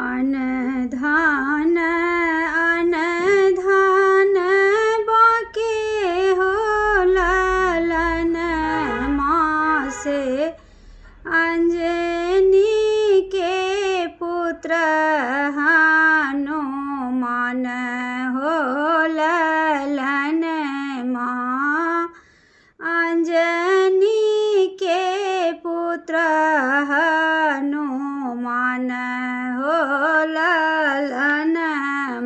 अनधन अनधन बाके हो ललन माँ से अंजनी के पुत्र हनुमान हो ललन माँ अंजनी के पुत्र हनुमान हो ललन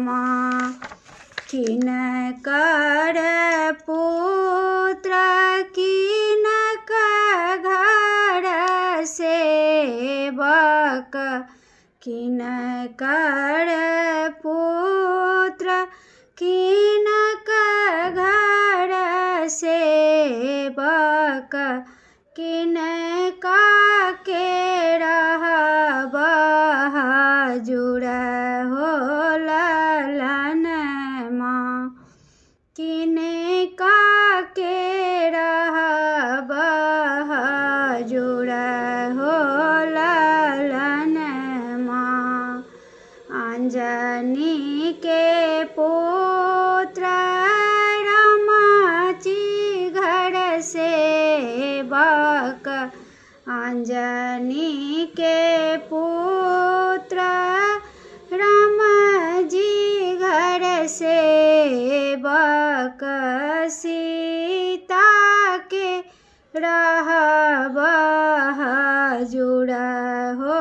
माँ किनकर पुत्र किनक घर सेवक किनकर पुत्र किनक घर सेवक किनका के रहब जुड़ हो ललन माँ किनका के रहब जुड़ हो ललन माँ अंजनी के पुत्र रामाची घर सेवक अंजनी के पुत्र राम जी घर सेवक सीता के रहब जुड़ हो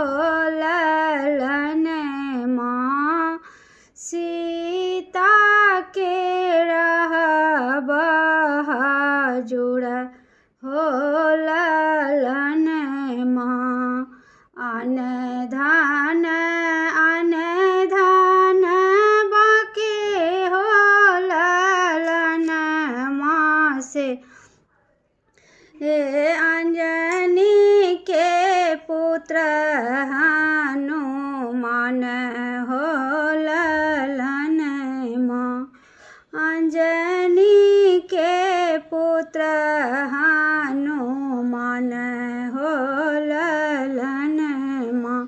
ललन माँ सीता के रहब जुड़ हो ललन माँ अन धन अन धन बाके हो ललन माँ से हे अंजनी के पुत्र हनुमान हो ललन माँ अंजनी के पुत्र हनुमान हो ललन माँ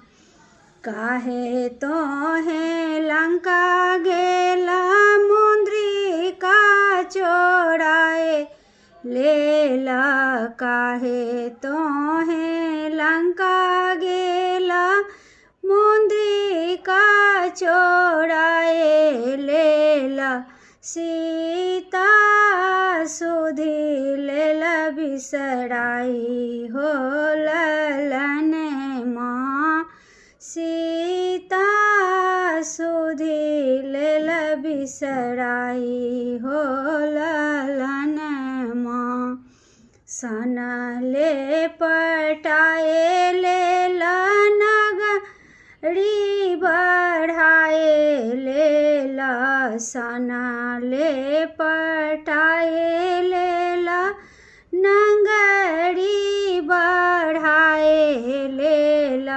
काहे तोहे लंका गेला मुद्रिका चोराए लेला काहे तोहे लंका गेला मुद्रिका चोराए लेला सीता सुधि लेल बिसराई हो ललन माँ सीता सुधि लेल बिसराई हो ललन माँ सनले पटाए लेल नगरी बढ़ाए लेल सनले पटाए लेल नगरी बढ़ाए लेल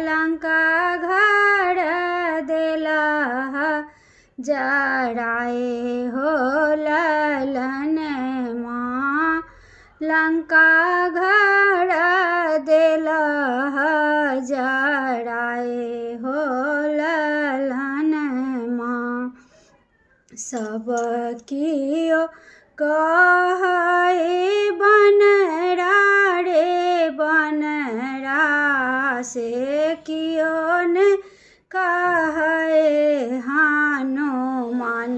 लंका घर देला जराए हो ललन माँ लंका घर देला जराए हो ललन माँ सब कियो कहै बनरा रे बनरा से कियो ने कहै हनुमान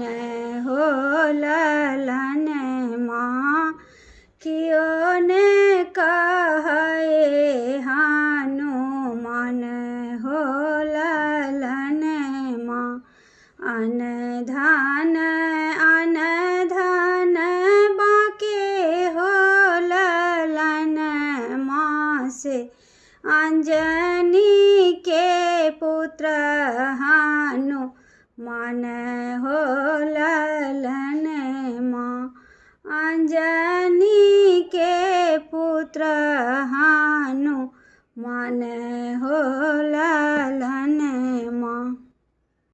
हो ललन माँ कियो ने कहै हनुमान हो ललन माँ अनधन अनधन बाके हो ललन माँ से अंजनी के पुत्र हनुमान हो ललन माँ अंजनी के पुत्र हनुमान हो ललन